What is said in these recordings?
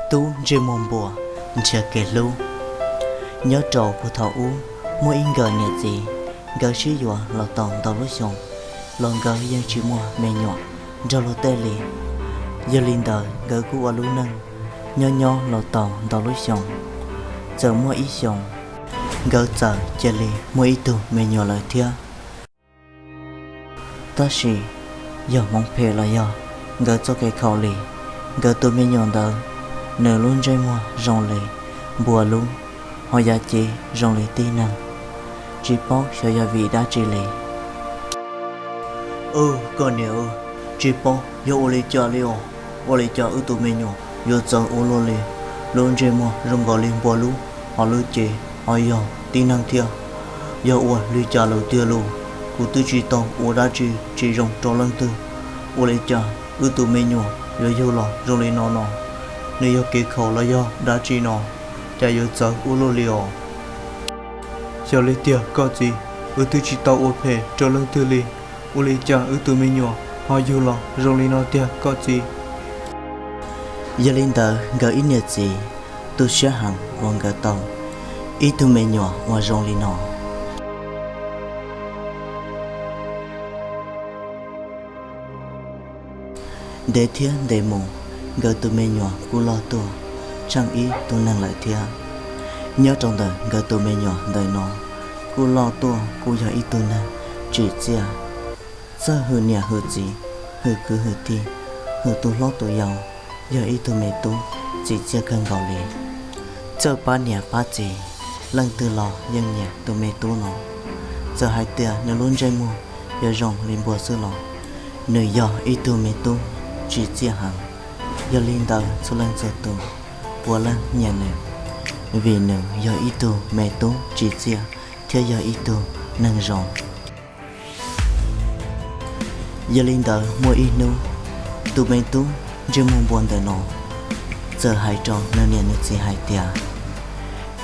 Tub ntsej muag npua nrhiav kev hlub. Nyob rau puag thaum ub, muaj ib nkawm niam txiv, nkawd sib yuav los tau ntau lub xyoo, los nkawd yeej tsis muaj me nyuam nrog luag tej li. Yog li ntawd nkawd kuj ua lub neej nyob nyob los tau ntau lub xyoo. Txawm muaj ib xyoos, nkawd txawm cia li muaj ib tug me nyuam lawm thiab. Tab sis yog hmoov phem los yog nkawd txoj kev khaum li, nkawd tus me nyuam ntawd, nws lub ntsej muag zoo li npua lub, ho yav cev zoo li tib neeg, tsis paub xyov yog vim dab tsi li. Koj niam, tsis paub yog ua li cas li os, ua li cas wb tus me nyuam yuav txawv ua luaj li, lub ntsej muag zoo nkaus li npua lub, ho lub cev ho yog tib neeg thiab. Yog ua li cas lawm tiag lauj? Kuv twb tsis tau ua dab tsi tsis zoo rau leej twg, ua li cas wb tus me nyuam yuav yug los zoo li no no? Nws yog kev khaum los yog dab tsi no, cas yuav txawv ua luaj li os? Xyov li tiag koj txiv, wb twb tsis tau ua phem rau leej twg li, ua li cas wb tus me nyuam ho yug los zoo li no tiag koj txiv? Yog li ntawd nkawd ib niam txiv tu siab heev uas nkawd tau ib tug me nyuam uas zoo li no. Ntev thiab ntev mus, nkawd tus me nyuam kuj loj tuaj tsheej ib tug neeg lawm thiab. Nyob rau ntawm nkawd tus me nyuam ntawm no kuj loj tuaj kuj yog ib tug neeg tsim txiaj, txawj hwm niam hwm txiv, hwm kwv hwm tij, hwm tus hlob tus yau, yog ib tug me tub tsim txiaj kawg nkaus li. Txawj pab niam pab txiv, leej twg los yeej nyiam tus me tub no. Txawm hais tias nws lub ntsej muag yuav zoo li npua xwb los nws yog ib tug me tub tsim txiaj heev. Yog li ntawd txhua leej txhua tus puav leej nyiam nws, vim nws yog ib tug me tub tsim txiaj thiab yog ib tug neeg zoo. Yog li ntawd muaj ib hnub, tus me tub ntsej muag npua ntawm no txawm hais rau nws niam nws txiv hais tias,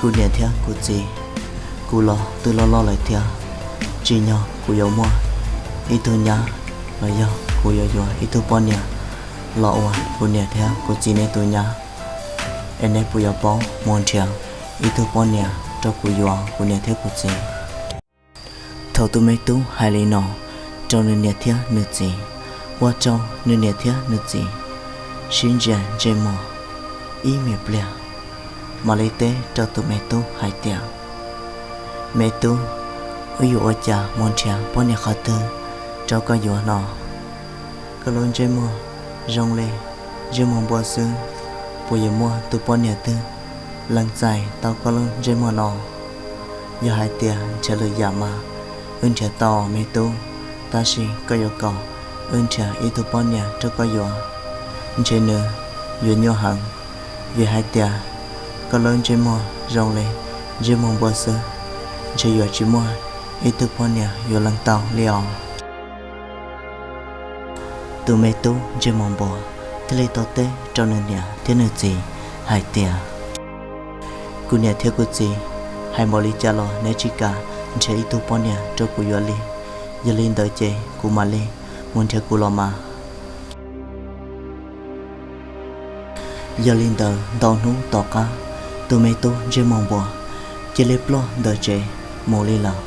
kuv niam thiab kuv txiv, kuv los twb loj loj lawm thiab, tsim nyog kuv yuav muaj ib tug nyab los yog kuv yuav yuav ib tug poj niam los ua kuv niam thiab kuv txiv neb tus nyab, es neb puas yuav paub mus nrhiav ib tug poj niam rau kuv yuav kuv niam thiab kuv txiv? Thaum tus me tub hais li no rau nws niam thiab nws txiv, ua rau nws niam thiab nws txiv sib ntsia ntsej muag ib me pliag, mam li teb rau tus me tub hais tias, me tub, wb yuav ua cas mus nrhiav poj niam qhov twg rau koj yuav no? Koj lub ntsej muag zoo li ntsej muag npua xwb, puas yuav muaj tus poj niam twg lees txais tau koj lub ntsej muag no? Yog hais tias nrhiav lwm yam mas wb nrhiav tau me tub, tab sis koj yuav kom wb nrhiav ib tug poj niam rau koj yuav, ntshe nws yuav nyuaj heev, vim hais tias koj lub ntsej muag zoo li ntsej muag npua xwb, ntshe yuav tsis muaj ib tug poj niam yuav lees tau li os. Tus me tub ntsej muag npua thiaj li tau teb rau nws niam thiab nws txiv hais tias, kuv niam thiab kuv txiv, hais npaum li cas los neb tsis kam nrhiav ib tug poj niam rau kuv yuav li. Yog li ntawd ces kuv mam li mus nrhiav kuv los mas. Yog li ntawd ntau hnub tom qab, tus me tub ntsej muag npua cia li ploj ntawm tsev mus li lawm.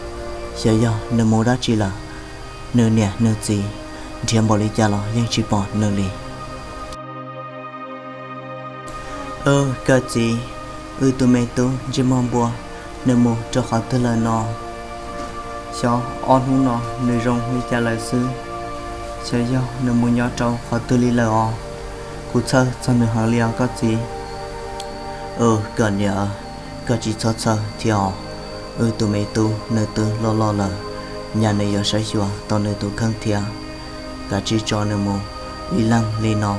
Xyov yog nws mus dab tsi lawm, nws niam nws txiv nrhiav npaum li cas los yeej tsis pom nws li. Koj txiv, wb tus me tub ntsej muag npua, nws mus rau qhov twg lawm no? Xyov ob hnub no nws zoo li cas lawm xwb. Xyov yog nws mus nyob rau qhov twg li lawm os. Kuv txhawj txog nws heev li os koj txiv. Koj niam, koj tsis txhob txhawj thiab os. Wb tus me tub nws twb loj loj lawm, nyaj nws yuav saib xyuas tau nws tus kheej thiab. Kav tsij tso nws mus ib leeg li no,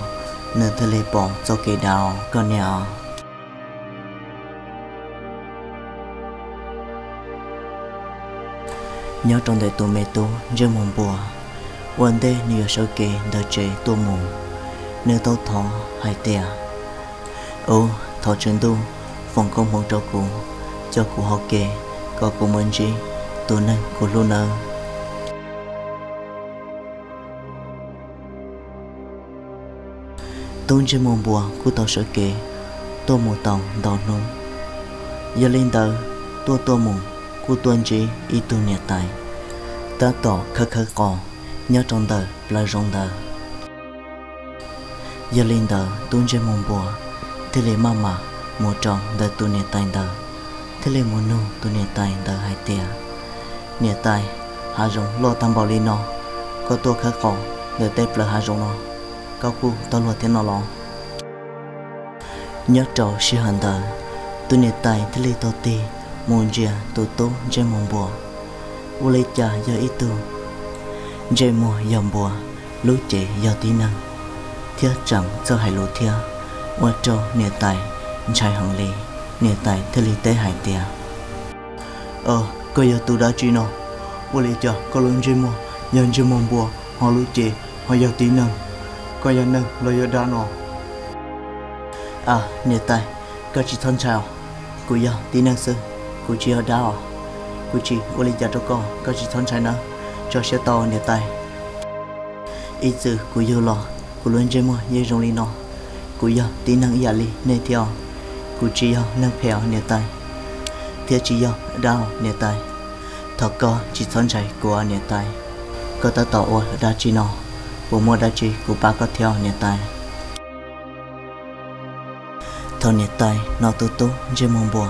nws thiaj li pom txoj kev dav os koj niam. Nyob rau ntawm tus me tub ntsej muag npua, ua ntej nws yuav sawv kev ntawm tsev tuaj mus, nws tau thov hais tias, ub, thov Tswv Ntuj foom koob hmoov rau kuv, coj kuv hauv kev kom kuv mus ntsib tus neeg kuv hlub nawb. Tub ntsej muag npua kuj tau sawv kev tuaj mus tau ntau hnub. Yog li ntawd, tuaj tuaj mus kuj tuaj ntsib ib tug niam tais tab tom khawb khawb qos nyob rau ntawm plawv zoov ntawd. Yog li ntawd, tub ntsej muag npua thiaj li maj mam mus rau ntawm tus niam tais ntawd, thiaj li mus nug tus niam tais ntawd hais tias, Niam tais, hav zoov loj tag npaum li no, koj tuaj khawb qos ntawm tej plawv hav zoov no, koj kuj taug luag thiab no los? Nyob rau sij hawm ntawd, tus niam tais thiaj li tau tig mus ntsia tus tub ntsej muag npua. Ua li cas yog ib tug ntsej muag yog npua, lub cev yog tib neeg, thiab tseem txawj hais lus thiab, ua rau niam tais ntshai heev li. Niam tais thiaj li teb hais tias, Koj yog tus dab tsi no? Ua li cas koj lub ntsej muag yog ntsej muag npua, ho lub cev ho yog tib neeg? Koj yog neeg los yog dab no? A, niam tais, koj tsis txhob ntshai os, kuv yog tib neeg xwb, kuv tsis yog dab os. Kuv tsis ua li cas rau koj, koj tsis txhob ntshai nawb, tso siab tau niam tais. Ib txwm kuv yug los kuv lub ntsej muag yeej zoo li no, kuv yog tib neeg ib yam li nej thiab os, kuv tsis yog neeg phem os niam tais, thiab tsis yog dab os niam tais. Thov koj tsis txhob ntshai kuv niam tais, koj tab tom ua dab tsi no, puas muaj dab tsi kuv pab koj thiab niam tais? Thaum niam tais hnov tus tub ntsej muag npua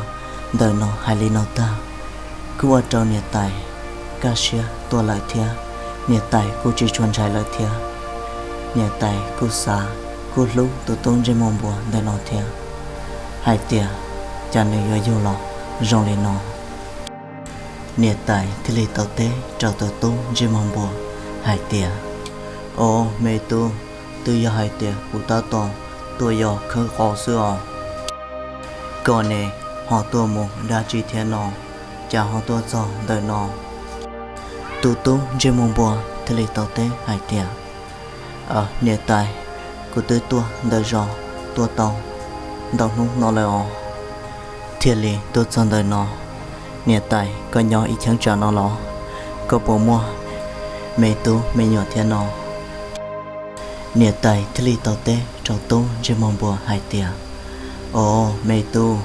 ntawm no hais li no tag, kuj ua rau niam tais kaj siab tuaj lawm thiab, niam tais kuj tsis tshua ntshai lawm thiab. Niam tais kuj xav, kuj hlub tus tub ntsej muag npua ntawm no thiab, hais tias cas nws yuav yug los zoo li no. Niam tais thiaj li tau teb rau tus tub ntsej muag npua hais tias, Au, me tub, twb yog hais tias kuv tab tom tuaj yos khawb qos xwb os. Koj ne, ho tuaj mus dab tsi thiab no, cas ho tuaj txog ntawm no? Tus tub ntsej muag npua thiaj li tau teb hais tias, Niam tais, kuv twb tuaj ntawm zos tuaj tau ntau hnub no lawm os, thiaj li tuaj txog ntawm no. Niam tais, koj nyob ib cheeb tsam no los? Koj puas muaj me tub me nyuam thiab no? Niam tais thiaj li tau teb rau tub ntsej muag npua hais tias, Au, me tub,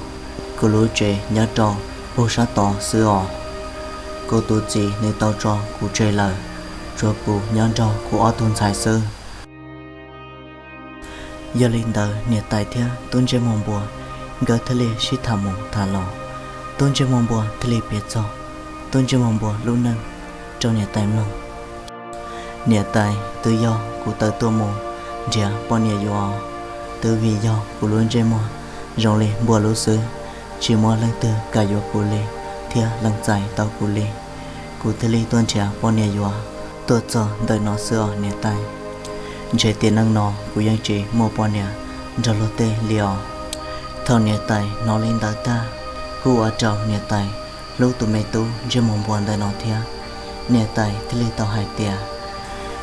kuv lub tsev nyob rau pug sab tod xwb os. Kuv tus txiv nws tau tso kuv tseg lawm, tsuas kuv nyob nrog kuv ob tug ntxhais xwb. Yog li ntawd niam tais thiab tub ntsej muag npua nkawd thiaj li sib tham mus tham los, tub ntsej muag npua thiaj li piav txog tub ntsej muag npua lub neej rau niam tais mloog. Niam tais, twb yog kuv tawm tuaj mus nrhiav poj niam yuav, twb vim yog kuv lub ntsej muag zoo li npua lub xwb, tsis muaj leej twg kam yuav kuv li thiab lees txais tau kuv li. Kuv thiaj li tuaj nrhiav poj niam yuav tuaj txog ntawm no xwb os niam tais. Ntshe tiam neej no kuv yeej tsis muaj poj niam nrog luag tej li os. Thaum niam tais hnov li ntawd tag, kuj ua rau niam tais hlub tus me tub ntsej muag npua ntawm no thiab. Niam tais thiaj li tau hais tias,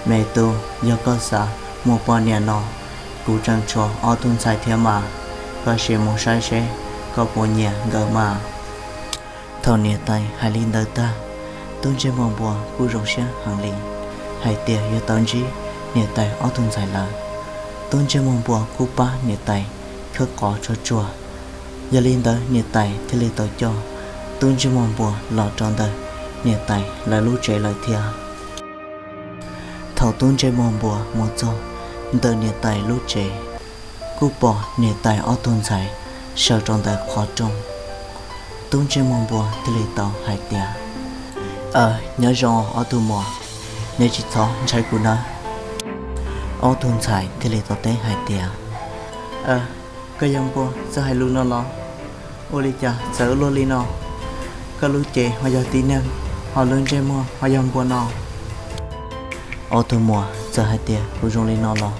Me tub, yog koj xav muaj poj niam no, kuv tseem tshuav ob tug ntxhais thiab mas, koj sim mus saib seb koj puas nyiam nkawd mas. Thaum niam tais hais li ntawd tag, tub ntsej muag npua kuj zoo siab heev li, hais tias yuav tau ntsib niam tais ob tug ntxhais lawm. Tub ntsej muag npua kuj pab niam tais khawb qos tsuag tsuag. Yog li ntawd niam tais thiaj li tau coj tub ntsej muag npua los rau ntawm niam tais lawv lub tsev lawm thiab. Thaum tub ntsej muag npua mus txog ntawm niam tais lub tsev, kuj pom niam tais ob tug ntxhais sawv rau ntawm qhov rooj. Tub ntsej muag npua thiaj li tau hais tias, Aw, nyob zoo ob tug muam, neb tsis txhob ntshai kuv nawb. Ob tug ntxhais thiaj li tau teb hais tias, Aw, koj yog npua txawj hais lus no los? Ua li cas txawv ua luaj li no? Koj lub cev ho yog tib neeg, ho lub ntsej muag ho yog npua no? Ob tug muam, txawm hais tias kuv zoo li no los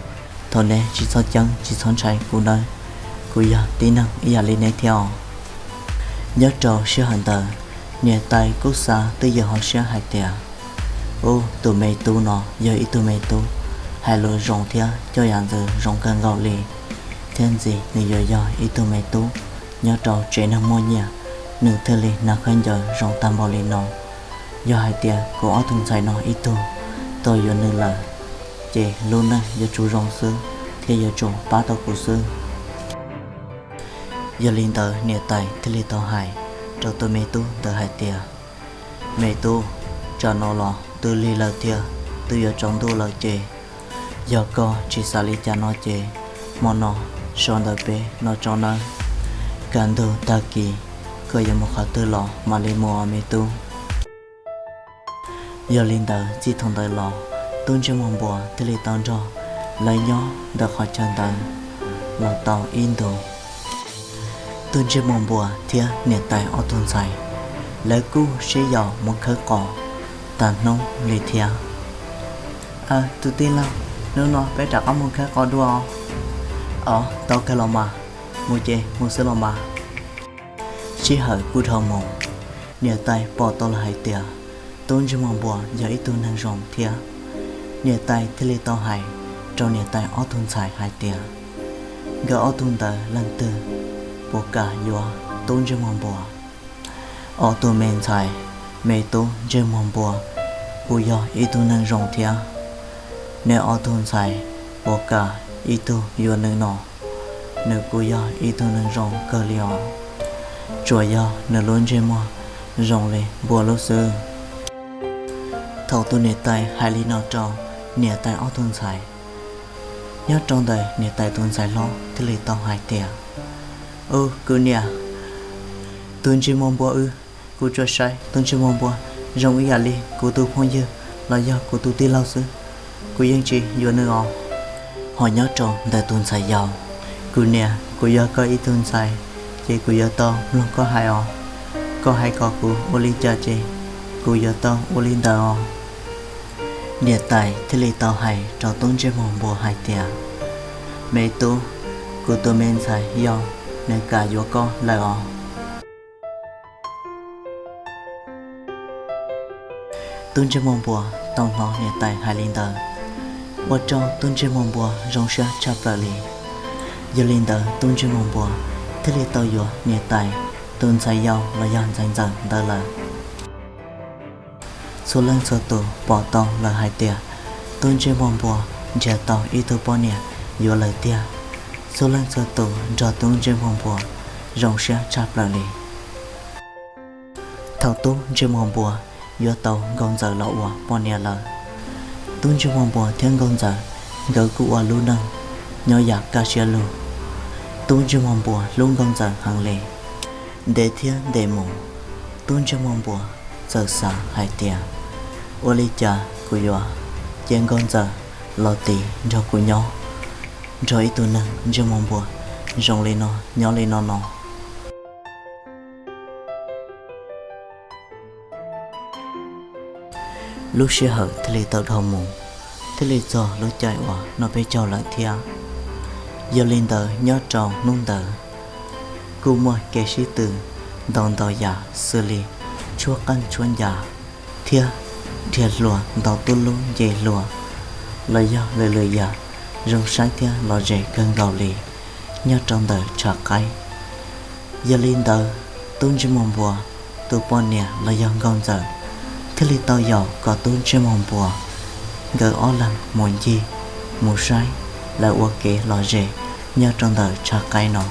thov neb tsis txhob ceeb tsis txhob ntshai kuv nawb, kuv yog tib neeg ib yam li neb thiab os. Nyob rau sij hawm ntawd, niam tais kuj xav twj ywm hauv siab hais tias, Ub, tus me tub no yog ib tug me tub hais lus zoo thiab coj yam ntxwv zoo kawg nkaus li, thiab ntxiv nws yuav yog ib tug me tub nyob rau tsev neeg muaj nyiaj, nws thiaj li hnav khaub ncaws zoo tag npaum li no. Yog hais tias kuv ob tug ntxhais no ib tug tau yuav nws lawm, ces lub neej yuav tsum zoo xwb thiab yuav tsum pab tau kuv xwb. Yog li ntawd niam tais thiaj li tau hais rau tus me tub ntawd hais tias, Me tub, tsam no los twb lig lawm thiab twb yuav tsaus ntuj lawm ces yog koj tsis xav li cas no ces hmo no so ntawm peb no tso nawb. Kaj ntug tag kis koj yuav mus qhov twg los mam li mus os me tub. Yog li ntawd txij thaum ntawd los tub ntsej muag npua thiaj li tau nrog lawv nyob ntawm qhov chaw ntawd los tau ib ntus. Tub ntsej muag npua thiab niam tais ob tug ntxhais lawv kuj sib yaum mus khawb qos tag hnub li thiab. Aw tus tij laug, hnub no peb rov qab mus khawb qos dua os. Os, tau kawg los mas, mus ces mus xwb los mas. Sij hawm kuj dhau mus, niam tais pom tau lawm hais tias tub ntsej muag npua yog ib tug neeg zoo thiab. Niam tais thiaj li tau hais rau niam tais ob tug ntxhais hais tias, Nkawd ob tug ntawd leej twg puas kam yuav tub ntsej muag npua? Ob tug me ntxhais, me tub ntsej muag npua kuj yog ib tug neeg zoo thiab. Neb ob tug ntxhais puas kam ib tug yuav nws no? Nws kuj yog ib tug neeg zoo kawg li os, tsuas yog nws lub ntsej muag zoo li npua lub xwb. Thaum tus niam tais hais li no rau niam tais ob tug ntxhais, nyob rau ntawm niam tais tus ntxhais hlob thiaj li tau hais tias, Ub, kuv niam, tus ntsej muag npua wb, kuv tsuas saib tus ntsej muag npua zoo ib yam li kuv tus phooj ywg los yog kuv tus tij laug xwb, kuv yeej tsis yuav nws os. Ho nyob rau ntawm tus ntxhais yau, kuv niam, kuv yog koj ib tug ntxhais, ces kuv yuav tau mloog koj hais os. Koj hais kom kuv ua li cas ces kuv yuav tau ua li ntawd os. Niam tais thiaj li tau hais rau tub ntsej muag npua hais tias, Me tub, kuv tus me ntxhais yau nws kam yuav koj lawm os. Tub ntsej muag npua tau hnov niam tais hais li ntawd, ua rau tub ntsej muag npua zoo siab tshaj plaws li. Yog li ntawd tub ntsej muag npua thiaj li tau yuav niam tais tus ntxhais yau los yog ntxhais ntxawm ntawd lawm. Txhua leej txhua tus pom tau lawm hais tias tub ntsej muag npua nrhiav tau ib tug poj niam yuav lawm tiag. Txhua leej txhua tus nrog tub ntsej muag npua zoo siab tshaj plaws li. Thaum tub ntsej muag npua yuav tau nkauj ntxawm los ua poj niam lawm, tub ntsej muag npua thiab nkauj ntxawm nkawd kuj ua lub neej nyob yam kaj siab lug. Tub ntsej muag npua hlub nkauj ntxawm heev li. Ntev thiab ntev mus, tub ntsej muag npua txawm xav hais tias, Ua li cas kuv yuav cia nkauj ntxawm los tiv nrog kuv nyob, nrog ib tug neeg ntsej muag npua zoo li no nyob li no no? Lub sij hawm thiaj li tau dhau mus, thiaj li txog lub caij uas noj peb caug lawm thiab. Yog li ntawd nyob rau hnub ntawd kuj muaj kev sib tw ntau ntau yam xws li tshuab qeej tshuab ncas thiab dhia hlua ntaus tub lub nce hlua los yog lwm lwm yam zoo saib thiab lom zem kawg nkaus li nyob rau ntawm tshav qaib. Yog li ntawd, tub ntsej muag npua tus poj niam los yog nkauj ntxawm thiaj li tau yaum kom tub ntsej muag npua nkawd ob leeg mus ncig mus saib lawv ua kev lom zem nyob rau ntawm tshav qaib no.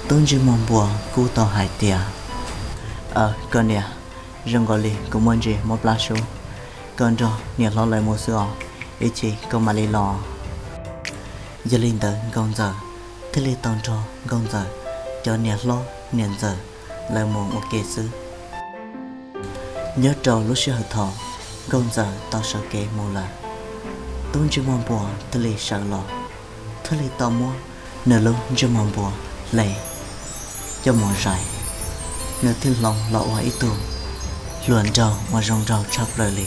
Tub ntsej muag npua kuj tau hais tias, Aw koj niam, zoo nkaus li kuv muaj ntsis mob plab sub, koj nrog niam hlob lawv mus xwb os, ib chim koj mam li los. Yog li ntawd nkauj ntxawm thiaj li tau nrog nkauj ntxawm cov niam hlob niam ntxawm lawv mus ua ke xwb. Nyob rau lub sij hawm thaum nkauj ntxawm tau sawv kev mus lawm, tub ntsej muag npua thiaj li sawv los, thiaj li tau muab nws lub ntsej muag npua hle coj mus zais. Nws thiaj hloov los ua ib tug hluas nraug uas zoo nraug tshaj plaws li,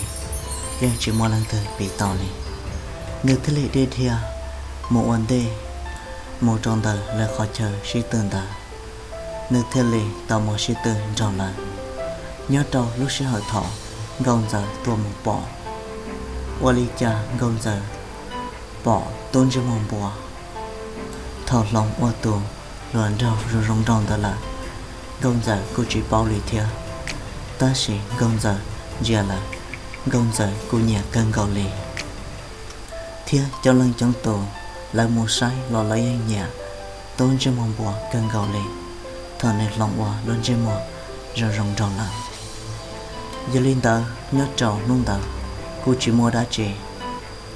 yeej tsis muaj leej twg piv tau li. Nws thiaj li dhia dhia mus ua ntej mus rau ntawm lawv qhov chaw sib tw ntawd. Nws thiaj li tau mus sib tw nrog lawv. Nyob rau lub sij hawm thaum nkauj ntxawm tuaj mus pom, ua li cas nkauj ntxawm pom tub ntsej muag npua thaum hloov ua tus hluas nraug zoo zoo nraug ntawd lawm, nkauj ntxawm kuj tsis paub li thiab. Tab sis nkauj ntxawm ntsia lawm, nkauj ntxawm kuj nyiam kawg nkaus li. Thiab coob leej coob tus lawv mus saib los lawv yeej nyiam tub ntsej muag npua kawg nkaus li. thaum nws hloov ua lub ntsej muag zoo zoo nraug lawm. Yog li ntawd nyob rau hnub ntawd kuj tsis muaj dab tsi.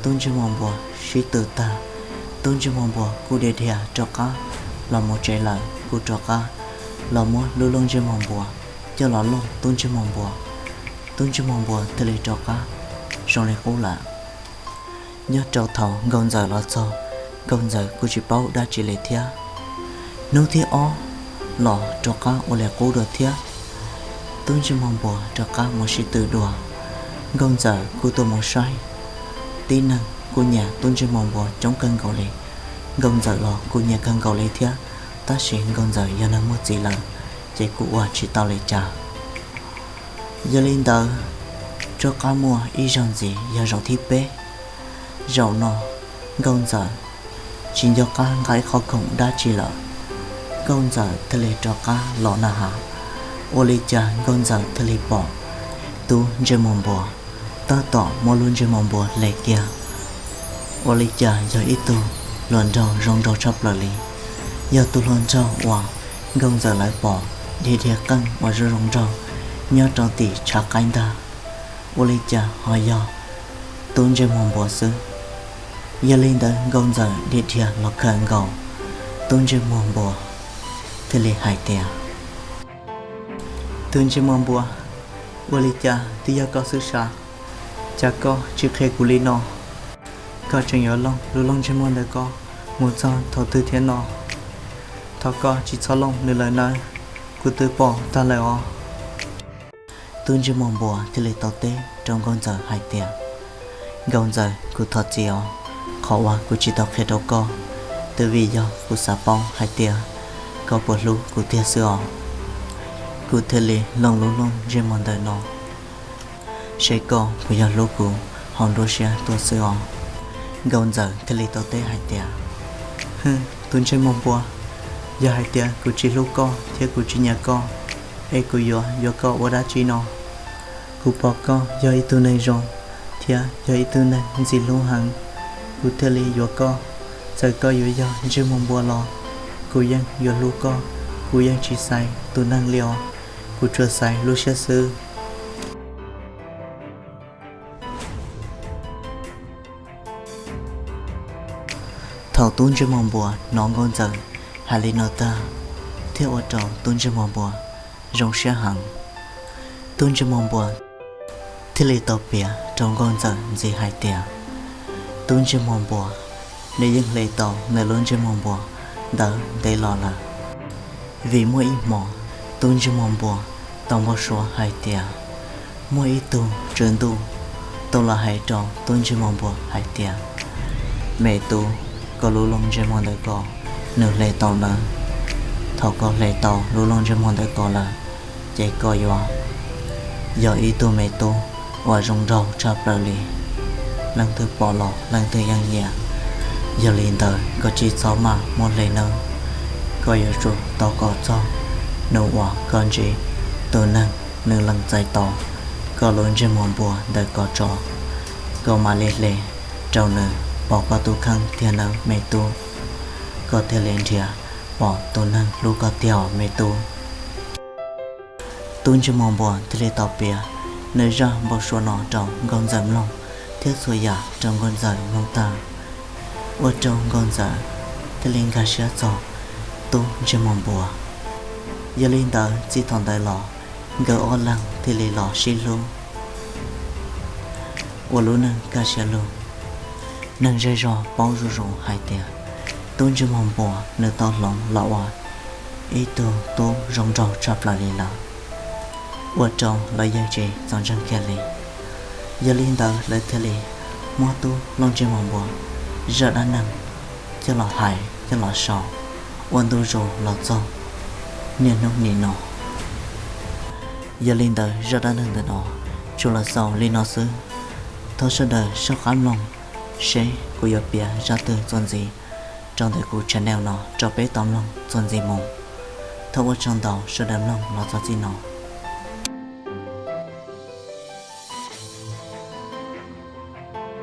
Tub ntsej muag npua sib tw tag, tub ntsej muag npua kuj dhia dhia rov qab los mus tsev lawm, kuj rov qab los muab lub looj ntsej muag npua coj los looj tub ntsej muag npua. Tub ntsej muag npua thiaj li rov qab zoo li qub lawm. Nyob rau thaum nkauj ntxawm los txog, nkauj ntxawm kuj tsis paub dab tsi li thiab. Hnub thib ob los rov qab ua li qub dua thiab. Tub ntsej muag npua rov qab mus sib tw dua, nkauj ntxawm kuj tuaj mus saib. Tib neeg kuj nyiam tub ntsej muag npua coob kawg nkaus li, nkauj ntxawm los kuj nyiam kawg nkaus li thiab. Tab sis nkauj ntxawm yog neeg muaj txiv lawm, ces kuj ua tsis tau li cas. Yog li ntawd, rov qab muaj ib zaug ntxiv yog zaum thib peb. Zaum no nkauj ntxawm tsis nco qab nqa ib qho khoom dab tsi lawm, nkauj ntxawm thiaj li rov qab los na has. Ua li cas nkauj ntxawm thiaj li pom tub ntsej muag npua tab tom muab lub ntsej muag npua hle kiag. Ua li cas yog ib tug hluas nraug zoo nraug tshaj plaws li, yog tus hluas nraug uas nkauj ntxawm lawv pom dhia dhia qeej uas zoo zoo nraug nyob rau tim tshav qaib ntag. Ua li cas ho yog tub ntsej muag npua xwb. Yog li ntawd nkauj ntxawm dhia dhia los khawm nkaus tub ntsej muag npua, thiaj li hais tias, tub ntsej muag npua, ua li cas twb yog koj xwb sas, cas koj tsis qhia kuv li no? Koj tseem yuav looj lub looj ntsej muag ntawm koj mus txog thaum twg thiab no? Thov koj tsis txhob looj nws lawm nawb, kuv twb pom tag lawm os. Tub ntsej muag npua thiaj li tau teb rau nkauj ntxawm hais tias, nkauj ntxawm, kuv thov txim os, qhov uas kuv tsis tau qhia rau koj, twb vim yog kuv xav paub hais tias koj puas hlub kuv tiag xwb os. Kuv thiaj li looj lub looj ntsej muag ntawm no, seb koj puas yog hlub kuv hauv nruab siab tuaj xwb os. Nkauj ntxawm thiaj li tau teb hais tias, hwm, tub ntsej muag npua, yog hais tias kuv tsis hlub koj thiab kuv tsis nyiam koj, es kuv yuav yuav koj ua dab tsi no? Kuv pom koj yog ib tug neeg zoo thiab yog ib tug neeg ntxim hlub heev, kuv thiaj li yuav koj. Txawm koj yuav yog ntsej muag npua los kuv yeej yuav hlub koj, kuv yeej tsis xaiv tus neeg li os, kuv tsuas xaiv lub siab xwb. Thaum tub ntsej muag npua hnov nkauj ntxawm hais li no tag, thiaj ua rau tub ntsej muag npua zoo siab heev. Tub ntsej muag npua thiaj li tau piav rau nkauj ntxawm ntxiv hais tias, tub ntsej muag npua, nws yeej hle tau nws lub ntsej muag npua ntawd ntev los lawm. Vim muaj ib hmo tub ntsej muag npua tau npau suav hais tias muaj ib tug tswv ntuj tau los hais rau tub ntsej muag npua hais tias, me tub, koj lub looj ntsej muag ntawm ko nws hle tau lawm. Thaum koj hle tau lub looj ntsej muag ntawm ko lawm, ces koj yuav yog ib tug me tub uas zoo nraug tshaj plaws li, leej twg pom los leej twg yeej nyiam. Yog li ntawd koj tsis txhob maj muab hle nawb, koj yuav tsum tau kom txog hnub uas koj ntsib tus neeg nws lees txais tau koj lub ntsej muag npua ntawm ko tso, koj mam li hle rau nws pov koj tus kheej tiag nawb me tub. Koj thiaj li nrhiav pom tus neeg hlub koj tiag os me tub. Tub ntsej muag npua thiaj li tau piav nws zaj npau suav no rau nkauj ntxawm mloog thiab txhua yam rau nkauj ntxawm mloog tag, ua rau nkauj ntxawm thiaj li nkag siab txog tub ntsej muag npua. Yog li ntawd txij thaum ntawd los nkawd ob leeg thiaj li los sib hlub ua lub neej kaj siab lug. Neeg zej zog paub zuj zus hais tias tub ntsej muag npua nws tau hloov los ua ib tug tub zoo nraug tshaj plaws li lawm, ua rau lawv yeej tsis txaus ntseeg kiag li. Yog li ntawd lawv thiaj li muab tub looj ntsej muag npua zaj dab neeg coj los hais coj los sau ua ntu zus los txog niaj hnub nim no. Yog li ntawd zaj dab neeg ntawm no tsuas los xaus li no xwb. Thov sawv daws soj qab mloog seb kuv yuav piav zaj twg txuas ntxiv rau ntawm kuv channel no rau peb tau mloog txuas ntxiv mus. Thov ua tsaug ntau sawv daws mloog los txog txij no.